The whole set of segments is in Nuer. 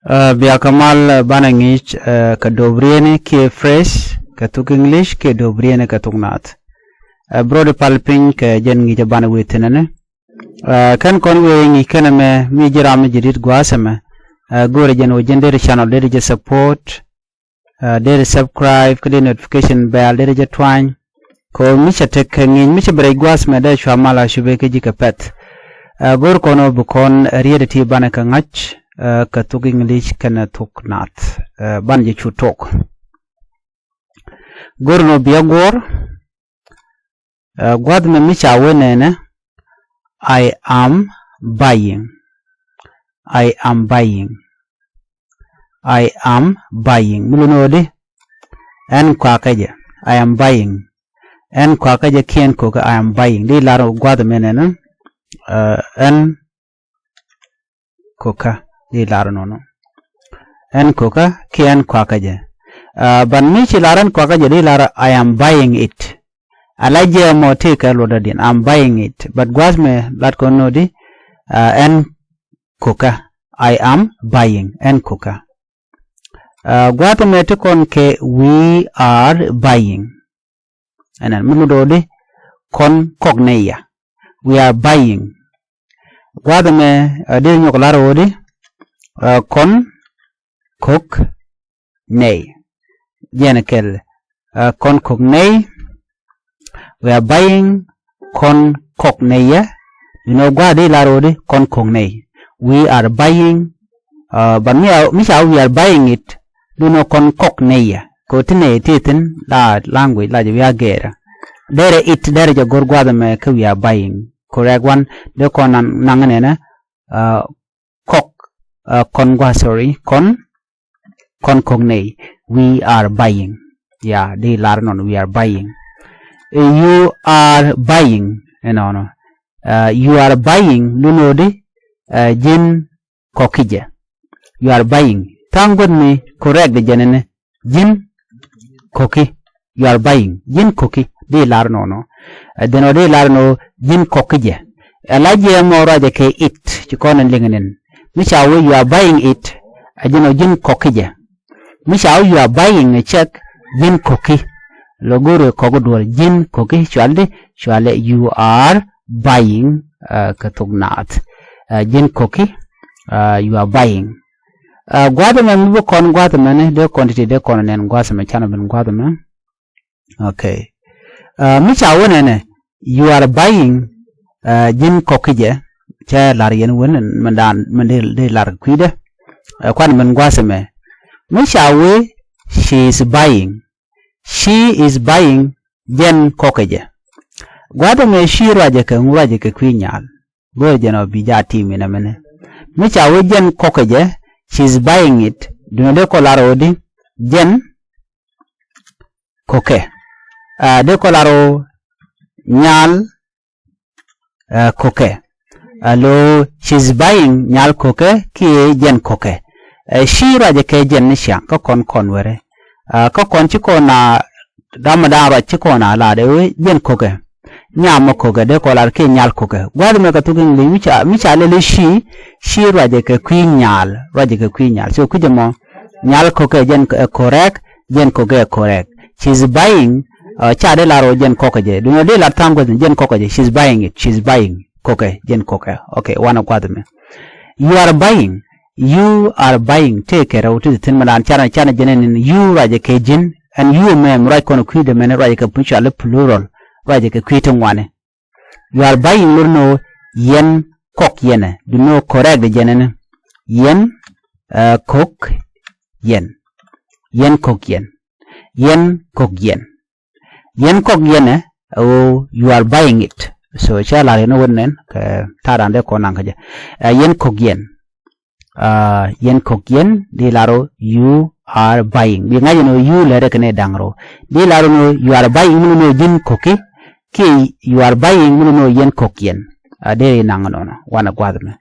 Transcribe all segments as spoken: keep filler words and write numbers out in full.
Ɛ, bia kɛ mal, ɛ, banɛ ŋi̱i̱c, ɛ, kɛ do̱brieni kiɛ phrase kɛ thuk English kiɛ do̱brieni kɛ thuk naath. Ɛ, bi rɔɔdi pal piny kɛ jɛn ŋi̱i̱c ɛ banɛ wee thi̱n ɛni. Ɛ, kɛn kɔn wee ŋi̱i̱c kɛn ɛmɛ mi ji̱ ram mi ji̱ di̱t gua̱a̱th ɛmɛ. Ɛ, go̱o̱rɛ jɛn ɣöö jɛn deri channel deri jɛ support. Ɛ, deri subscribe kä deri notification bell deri jɛ twany. Kɛ ɣöö mi cɛ tek kɛ ŋi̱i̱c mi cɛ bi rɛc gua̱a̱th mɛ dee cua mal a cupɛ kä ji̱ kɛ pɛ̈th. Ɛ, go̱r kɔn ɣöö bi kɔn riet ɛ ti banɛ kɛ ŋa̱c, ɛ, kɛ thuk English kɛnɛ thuk naath. Ɛ, banɛ jɛ cu tok. Go̱r nɔ biɛ guɔ̱ɔ̱r. Ɛ, gua̱a̱th mɛ mi ca wee nɛnɛ, I am buying. I am buying. I am buying. Mi luni ɣöö di? Ɛn kuakä jɛ. I am buying. Ɛn kuakä jɛ kiɛ ɛn kokä, I am buying. Di lar gua̱a̱th mɛ nɛnɛ, ɛ, ɛn kokä. Di lar nɔnɔ. Ɛn kokä kiɛ ɛn kuakä jɛ. Ɛ, but mi ci lar ɛn kuakä jɛ di lar I am buying it. Ala jɛ mɔ ti kɛ luɔt dɔ̱diɛn, I am buying it. But gua̱a̱th mɛ lat kɔn nɔ di, ɛ, ɛn kokä. I am buying, ɛn kokä. Ɛ, gua̱a̱th mɛ ti kɔn kɛ we are buying. Ɛnɛn mi luni ɣöö di kɔn kɔk nɛy ya. We are buying. Gua̱a̱th mɛ, ɛ, deri nyɔk lar ɣöö di, ɛ, kɔn kɔk nɛy. Jɛn kɛl, ɛ, kɔn kɔk nɛy. We are buying kɔn kɔk nɛy yɛ. Duundɛ gua̱a̱th di lar ɣöö di kɔn kɔk nɛy. We are buying, ɛ, but mi ca, mi ca we are buying it. Duundɛ kɔn kɔk nɛy yɛ. Kɛ ɣöö ti nɛy ti thi̱n la language la jɛ wi̱i̱ a gɛɛrä. Derɛ it derɛ jɛ go̱r gua̱a̱th ɛmɛ kä we are buying. Correct one. Dee kɔn naŋ, naŋ nɛnɛ, ɛ, kɔk, ɛ, kɔn gua̱a̱th, sorry, kɔn kɔn kɔk nɛy. We are buying. Ya, di lar nɔn we are buying. Ɛ, you are buying. Ɛnɔnɔ. Ɛ, you are buying. Luni ɣöö di, ɛ, ji̱n kɔki jɛ. You are buying. Tha̱a̱ŋ guäth mi correct di jɛn ɛnɛ. Ji̱n kɔki. You are buying. Ji̱n kɔki. Di lar nɔnɔ. Ɛ, dhin ɣöö di lar nɔ ji̱n kɔki jɛ. Ɛ la jɛ mɔ ruacɛ kɛ it. Ci kɔn ɛn liŋ ɛn. Mi ca wee you are buying it. Ɛ jɛn ɣöö ji̱n kɔki jɛ. Mi ca wee you are buying a check, ji̱n kɔki. Lɔ go̱o̱ri kɔk duɔl, ji̱n kɔki, cual di, cual ɛ you are buying, ɛ, kɛ thuk naath. Ɛ, ji̱n kɔki, ɛ, you are buying. Ɛ, gua̱a̱th ɛmɛ mi bi kɔn gua̱a̱th ɛmɛ ni, dee kɔn ti̱ti̱ dee kɔn nɛn gua̱a̱th ɛmɛ, canɛ ben gua̱a̱th ɛmɛ. Okay. Ɛ, mi ca wee nɛnɛ, you are buying, ɛ, ji̱n kɔki jɛ, cɛ lar yɛn wen, mɛn daan, mɛn dee, dee lar kui̱dɛ. Ɛ, kuan mɛn gua̱a̱th ɛmɛ. Mi ca wee, she is buying. She is buying, jɛn kɔkɛ jɛ. Gua̱a̱th ɛmɛ she ruacɛ kɛ ŋu, ruacɛ kɛ kui̱ nyal. Go̱o̱rɛ jɛn ɔ bi jaa ti̱i̱m inɛ mɛnɛ. Mi ca wee jɛn kɔkɛ jɛ, she is buying it. Duundɛ dee kɔ lar ɣöö di, jɛn kɔkɛ. Ɛ, dee kɔ lar ɣöö nyal, ɛ, kɔkɛ. Alo, she is buying nyal kɔkɛ kiɛ jɛn kɔkɛ. Ɛ, she ruacɛ kɛ jɛn ni ciaŋ, kä kɔn kɔn wɛrɛ. Ɛ, kä kɔn ci kɔn a, dam dan ruac ci kɔn a lar ɛ wee jɛn kɔkɛ. Nyam mɔ kɔkɛ, dee kɔ lar kiɛ nyal kɔkɛ. Gua̱a̱th mɛ kɛ thuk English, mi ca, mi ca lɛl i̱ she, she ruacɛ kɛ kui̱ nyal, ruacɛ kɛ kui̱ nyal. So kui̱cɛ mɔ, nyal kɔkɛ jɛn ɛ correct, jɛn kɔkɛ ɛ correct. She is buying, ɛ, ca dee lar ɣöö jɛn kɔkɛ jɛ. Duundɛ dee lar tha̱a̱ŋ gua̱th, jɛn kɔkɛ jɛ. She is buying it, she is buying. Kɔkɛ, jɛn kɔkɛ. Okay, wanɛ gua̱th mɛ. You are buying, you are buying. Tëë kɛ rɛw ti thi̱n mɛ daan canɛ, canɛ jɛn ɛn you ruacɛ kɛ ji̱n. Ɛn you mɛ, mi ruac kɔn kui̱dɛ mɛn ruacɛ kɛ puc cɔal i̱ plural. Ruacɛ kɛ kui̱ ti ŋuani. You are buying lur ni ɣöö yɛn kɔk yɛnɛ. Duundɛ ɣöö correct di jɛn ɛnɛ. Yɛn, ɛ, kɔk yɛn. Yɛn kɔk yɛn. Yɛn kɔk yɛn. Yɛn kɔk yɛnɛ, ɛ ɣöö you are buying it. So, cɛ lar yɛn ɣöö nɛn, kɛ ta̱a̱ dan dee kɔn naŋ kä jɛ. Ɛ, yɛn kɔk yɛn. Aa, yɛn kɔk yɛn, di lar ɣöö you are buying. Bi ŋa̱c ɛn ɣöö you lɛrɛ kɛnɛ da̱ŋ rɛw. Di lar ɣöö you are buying, mi luni ɣöö ji̱n kɔki, kiɛ you are buying, mi luni ɣöö yɛn kɔk yɛn. Aa, deri naŋ nɔnɔ, wanɛ gua̱th mɛ.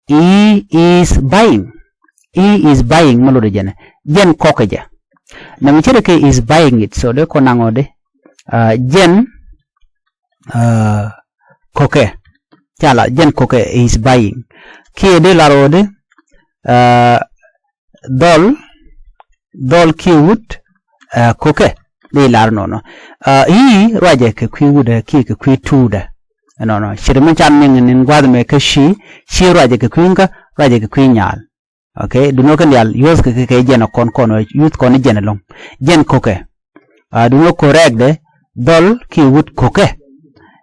He is buying. He is buying, mi luni jɛn. Jɛn kɔkɛ jɛ. Nɛmɛ ce̱tkɛ is buying it, so dee kɔn naŋ ɣöö di. Aa, jɛn, aa, kɔkɛ. Ca la, jɛn kɔkɛ is buying. Kiɛ dee lar ɣöö di, aa, dhɔl, dhɔl kiɛ wut, ɛ, kokɛ. Di lar nɔnɔ. Ɛ, i̱ ruacɛ kɛ kui̱ wutdɛ kiɛ kɛ kui̱ tuudɛ. Nɔnɔ. Ce̱t mi can niŋ ni̱n gua̱th mɛ kä ci, ci ruacɛ kɛ kui̱ kä, ruacɛ kɛ kui̱ nyal. Okay, duno kɛn dial, use kɛ kɛ jɛn kɔn kɔn, use kɔn jɛn ɛlɔ̱ŋ. Jɛn kokɛ. Ɛ, duno correct dɛ, dhɔl kiɛ wut kokɛ.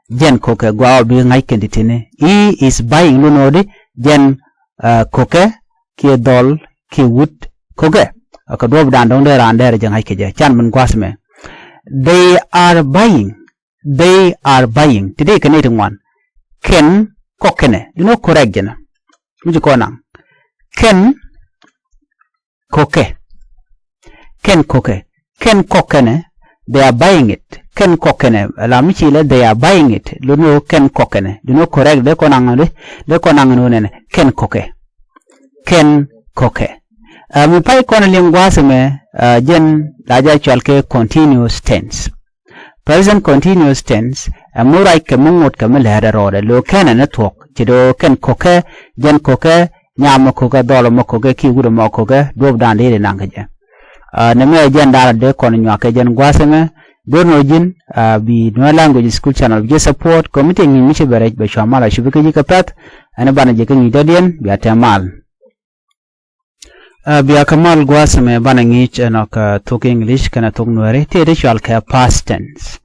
Jɛn kokɛ, gua ɔ bi ŋa̱c kɛn ti tini. He is buying, duno di, jɛn, ɛ, kokɛ, kiɛ dhɔl, kiɛ wut kokɛ. Ɛ, kɛ duɔp dan dɔ̱ŋ dee raan dee rɛ jɛ ŋa̱c kɛ jɛ. Can min gua̱th mɛ. They are buying. They are buying. Ti dee kɛ ni ti ŋuan. Kɛn kɔk kɛnɛ. Duno correct jɛn. Mi ci kɔn naŋ. Kɛn kokɛ. Kɛn kokɛ. Kɛn kɔk kɛnɛ. They are buying it. Kɛn kɔk kɛnɛ. La mi ci lɛ they are buying it. Duno kɛn kɔk kɛnɛ. Duno correct dee kɔn naŋ dee. Dee kɔn naŋ ni wunɛnɛ. Kɛn kokɛ. Kɛn kokɛ. Ɛ, mi pay kɔn liŋ gua̱th mɛ, ɛ, jɛn la jɛ cual kɛ continuous tense. Present continuous tense, ɛ mi ruac kɛ mi ŋot kɛ mi lɛ̱̈ɛ̱̈dɛ rɔɔdɛ, lo̱ kɛnɛ ni thuɔ̱k, ci do̱ kɛn kokɛ, jɛn kokɛ, nyam mɔ kokɛ, dhɔl mɔ kokɛ, kiɛ wut mɔ kokɛ, duɔp dan dee ri naŋ kɛ jɛ. Ɛ, nɛ mɛ jɛn da̱rä dee kɔn nyuak kɛ jɛn gua̱th mɛ, do̱r nɔ ji̱n, ɛ, bi Nuer Language School Channel, bi jɛ support, committee ŋi̱i̱c mi ci bɛ rɛc, bɛ cua mal a cupi kä ji̱ kɛ pɛ̈th, ɛn banɛ jɛ kä ŋi̱i̱c dɔ̱diɛn, bia tɛm mal. Ɛ, bia kä mal gua̱a̱th mɛ banɛ ŋi̱i̱c ɛnɔ kɛ thok English kɛnɛ thok Nuɛri, tëë ti cual kɛ past tense.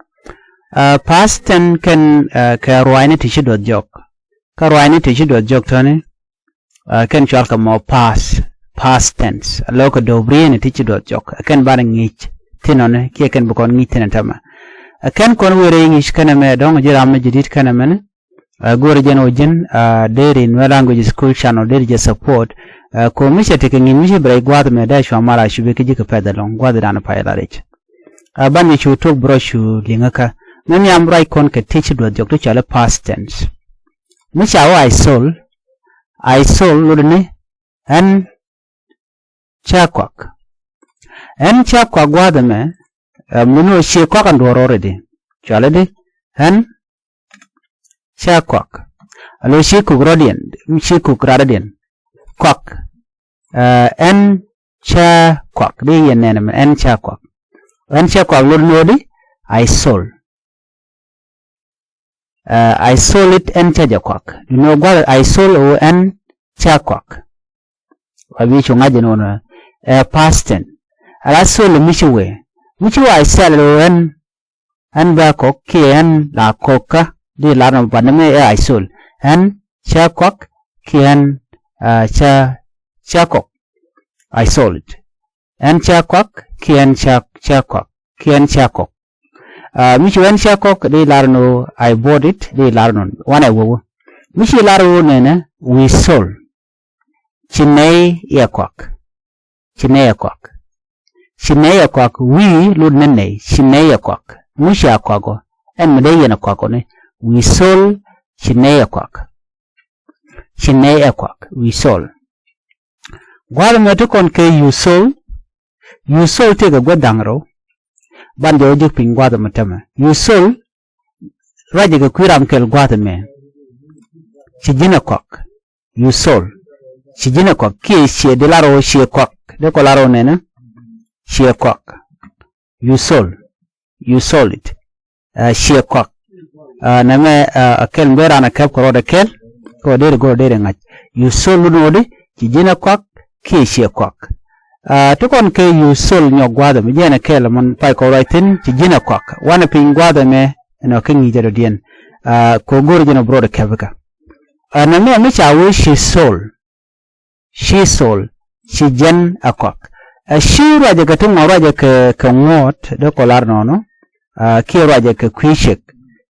Ɛ, past tense kɛn, ɛ, kɛ ruacni ti ci duɔth jɔk. Kä ruacni ti ci duɔth jɔk tɔni, ɛ, kɛn cual kɛ mɔ past, past tense. Ɛ lo̱ kɛ do̱brieni ti ci duɔth jɔk. Ɛ kɛn banɛ ŋi̱i̱c thinɔni, kiɛ kɛn bi kɔn ŋi̱i̱c thinɛ tämɛ. Ɛ kɛn kɔn wëë rɛy English kɛnɛ mɛ dɔ̱ŋ ji̱ ram mi ji̱ di̱t kɛnɛ mɛni. Ɛ, go̱o̱rɛ jɛn ɣöö ji̱n, ɛ, deri Nuer Language School Channel deri jɛ support. Ɛ, ko̱ mi cɛ tekɛ ŋi̱i̱c mi ci bi rɛy gua̱a̱th mɛ dee cua mal a cupi kä ji̱ kɛ pɛ̈th ɛlɔ̱ŋ gua̱a̱th dan pay la rɛc. Ɛ, ban jɛ cu tok bi rɔ cu liŋä kä. Mi nhiam ruac kɔn kɛ ti ci duɔth jɔk ti cɔal i̱ past tense. Mi ca wä I sold, I sold lotdɛ ni ɛn cä kuak. Ɛn cä kuak gua̱a̱th ɛmɛ, ɛ, mi ni ɣöö ciɛ kuak ɛn duɔ̱ɔ̱r already. Cuali di, ɛn cä kuak. Alo ciɛ kuk rɔ̱diɛn, ciɛ kuk radɔ̱diɛn. Kuak. Ɛ, ɛn cä kuak. Di yɛn nɛn ɛmɛ, ɛn cä kuak. Ɛn cä kuak lot ni ɣöö di, I sold. Ɛ, I sold it, ɛn cä jɛ kuak. Duŋni ɣöö gua̱th I sold ɣöö ɛn cä kuak. Wa bi cu ŋa̱c ɛn ɣöö ɛ past tense. Ala sold mi ci wee. Mi ci wee I sell ɣöö ɛn, ɛn bɛ kɔk kiɛ ɛn la kɔk kä. Di lar nɔ banɛ mi ɛ I sold. Ɛn cä kuak kiɛ ɛn, ɛ, cä, cä kɔk. I sold it. Ɛn cä kuak kiɛ ɛn cä, cä kuak kiɛ ɛn cä kɔk. Ɛ, mi ci wee ɛn cä kɔk di lar nɔ I bought it di lar nɔ wanɛ wee wee. Mi ci lar wee nɛnɛ we sold. Ci nɛy ɛ kuak. Ci nɛy ɛ kuak. Ci nɛy ɛ kuak. We lot ni nɛy. Ci nɛy ɛ kuak. Ŋu ci a kuak ɔ? Ɛn mi dee yɛn ɛ kuak ɔ ni. We sold. Ci nɛy ɛ kuak. Ci nɛy ɛ kuak. We sold. Gua̱a̱th ɛmɛ ti kɔn kɛ you sold. You sold tëëkɛ gua̱th da̱ŋ rɛw. Ban jɛ wä ji̱ piny gua̱a̱th ɛmɛ tämɛ. You sold. Ruacɛ kɛ kui̱ ram kɛl gua̱a̱th ɛmɛ. Ci ji̱n ɛ kuak. You sold. Ci ji̱n ɛ kuak. Kiɛ ciɛ di lar ɣöö ciɛ kuak. Di kɔ lar ɣöö nɛnɛ. Ciɛ kuak. You sold. You sold it. Ɛ, ciɛ kuak. Ɛ, nɛmɛ, ɛ, a kɛl mi ben raan a kɛp kɛ rɔɔdɛ kɛl. Kɛ ɣöö deri go̱r deri ŋa̱c. You sold ni ɣöö di ci ji̱n ɛ kuak kiɛ ciɛ kuak. Ɛ, ti kɔn kɛ you sold nyɔk gua̱a̱th ɛmɛ jɛn ɛ kɛl mɔn pay kɔ ruac thi̱n ci ji̱n ɛ kuak. Wanɛ piny gua̱a̱th ɛmɛ ɛnɔ kä ŋi̱i̱cä dɔ̱diɛn. Ɛ, kɛ ɣöö go̱r jɛn ɛ bi rɔɔdɛ kɛp kä. Ɛ, nɛmɛ mi ca wee ci sold. Ci sold. Ci jɛn ɛ kuak. Ɛ, ci ruacɛ kɛ ti ŋuɔ̱t ruacɛ kɛ, kɛ ŋuɔ̱t dee kɔ lar nɔnɔ. Ɛ, kiɛ ruacɛ kɛ kui̱ ciek.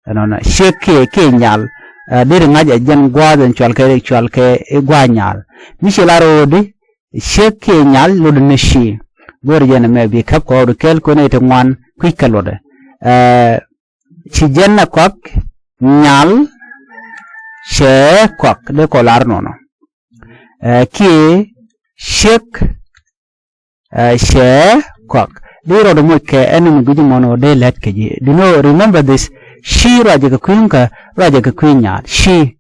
Ɛnɔnɔ ciek kiɛ, kiɛ nyal. Ɛ, deri ŋa̱c ɛ jɛn gua̱a̱th ɛn cual kɛ, cual kɛ i̱ gua̱a̱th nyal. Mi ci lar ɣöö di ciek kiɛ nyal lotdɛ ni ci. Go̱o̱rɛ jɛn ɛmɛ bi käp kɛ ɣɔw di kɛl kɔn i̱ ti ŋuan kui̱c kɛ lotdɛ. Ɛ, ci jɛn ɛ kuak, nyal, cɛ kuak dee kɔ lar nɔnɔ. Ɛ, kiɛ ciek, ɛ, cɛ kuak. Di rɔɔdɛ moc kɛ ɛn mi gui̱c mɔn ɣöö dee lät kɛ ji̱. Do you know, remember this. Ci ruacɛ kɛ kui̱ kä, ruacɛ kɛ kui̱ nyal. Ci.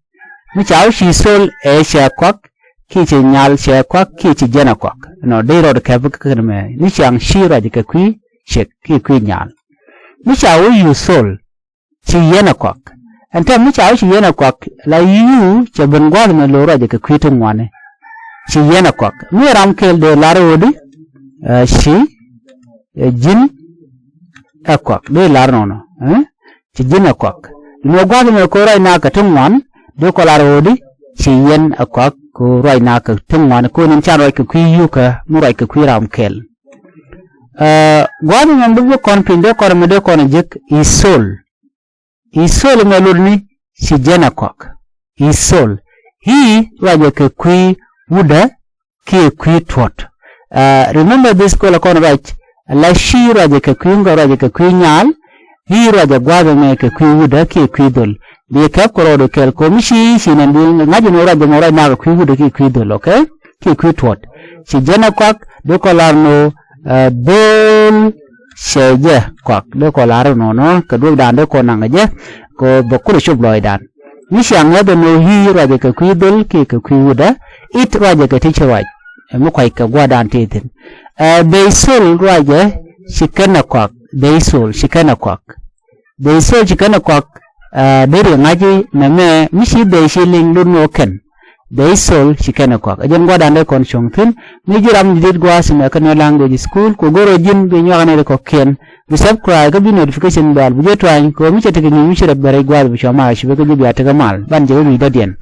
Mi ca wee ci sold ɛ cɛ kuak, kiɛ ci nyal cɛ kɔak kiɛ ci jɛn ɛ kɔak. Nɔ dee rɔɔd kɛp kä kɛn mɛ ni ciaŋ ci ruacɛ kɛ kui̱ ciek kiɛ kui̱ nyal. Mi ca wä you sold, ci yɛn ɛ kɔak. Ɛn tɛm mi ca wä ci yɛn ɛ kɔak, la you cɛ ben gua̱a̱th mɛ lo̱o̱ ruacɛ kɛ kui̱ ti ŋuani. Ci yɛn ɛ kɔak. Mi ram kɛl dee lar ɣöödi, ɛ, ci, ɛ, ji̱n ɛ kɔak. Dee lar nɔnɔ, ɛ? Ci ji̱n ɛ kɔak. Luɔ̱k gua̱a̱th mɛ kɛ ruac nakä ti ŋuan, dee kɔ lar ɣöödi, ci yɛn ɛ kɔak kɛ ruac nakä ti ŋuan. Kɛ ɣöö ni can ruac kɛ kui̱ yukä, mi ruac kɛ kui̱ ram kɛl. Ɛ, gua̱a̱th mɛ bi bi kɔn piny dee kɔn mɛ dee kɔn jek, he sold. He sold mɛ lot ni ci jɛn ɛ kɔak. He sold. He ruacɛ kɛ kui̱ wutdä kiɛ kui̱ tuɔt. Ɛ, remember this kɔlɛ kɔn ruac la ci ruacɛ kɛ kui̱ ŋukä ruacɛ kɛ kui̱ nyal. He ruacɛ gua̱a̱th mɛ kɛ kui̱ wutdä kiɛ kui̱ dhöl. Bi kɛp kɛ rɔɔdu kɛl kɔ mi ci ci nɛn bi ŋa̱c ni ruacɛ mɛ ruac nakä kui̱ wutdä kiɛ kui̱ dhöl, okay? Kiɛ kui̱ tuɔt. Ci jɛn ɛ kɔak, dee kɔ lar nɔ, ɛ, dhöl cɛ jɛ kɔak. Dee kɔ lar nɔnɔ kɛ duɔ̱pdan dee kɔ naŋ jɛ kɛ bɛ kulɛ cop lɔcdan. Mi ciaŋ ŋäth ɛn ɣöö he ruacɛ kɛ kui̱ dhöl kiɛ kɛ kui̱ wutdä, it ruacɛ kɛ ti ci ruac. Ɛ mi kuac kɛ gua̱a̱rdan ti thi̱n. Ɛ, they sold ruacɛ ci kɛn ɛ kɔak. They sold ci kɛn ɛ kɔak. They sold ci kɛn ɛ kɔak. Ɛ, deri ŋa̱ci nɛmɛ mi ci they ci liŋ lot ni ɣöö kɛn. They sold ci kɛn ɛ kɔak. Ɛ jɛn gua̱a̱rdan dee kɔn cuɔ̱ŋ thi̱n. Mi ji̱ ram ji̱ dit gua̱a̱th mɛ kä Nuer language school kɛ go̱r ɣöö ji̱n bi nyuak nɛy ti kɔ̱kiɛn. Bi subscribe kä bi notification bell bi jɛ tuany kɛ ɣöö mi cɛ tekɛ nyuc mi ci rɛp bɛ rɛc gua̱a̱th bi cua mal ci bɛ kä ji̱ bia tekɛ mal. Ban jɛ wä wi̱i̱dädiɛn.